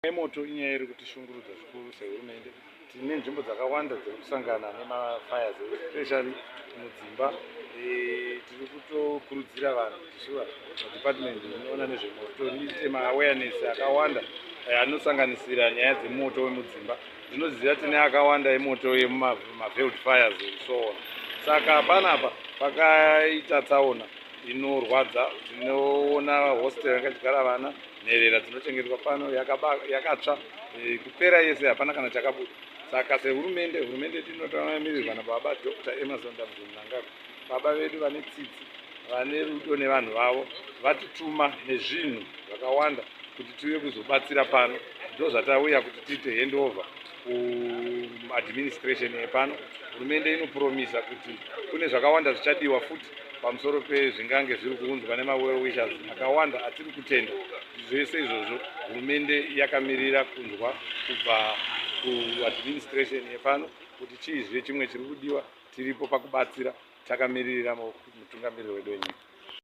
Yemoto inyaya iri kutishungurudza zvikuru sehurumende. Tine nzvimbo dzakawanda dziri kusangana nemafires, especially mudzimba. Tiri kutokurudzira vanhu kuti sure, department inoona nezvemoto riite maawareness akawanda anosanganisira nyaya dzemoto wemudzimba. Ndinoziva tine akawanda emoto yemumaveld fires and so on. Saka panapa pakaita tsaona inorwadza. Tinoona hostel yanga ichigara vana nherera dzinochengetwa pano yakatsva kupera yese, hapana kana chakabuda. Saka sehurumende, hurumende yedu inotamirirwa nababa Dr Emmerson Dambudzo Mnangagwa, baba vedu vane tsitsi, vane rudo nevanhu vavo, vatituma nezvinhu zvakawanda kuti tiuye kuzobatsira pano. Ndo zvatauya kuti tiite handover kuadministration yepano. Hurumende inopromisa kuti kune zvakawanda zvichadiwa futi pamusoro pezvingange zviri kuunzwa nemawell wishers akawanda atiri kutenda. Zvese izvozvo hurumende yakamirira kunzwa kubva kuadministration yepano kuti chiizve chimwe chiri kudiwa. Tiripo pakubatsira, takamirira mutungamiriri wedu wenyika.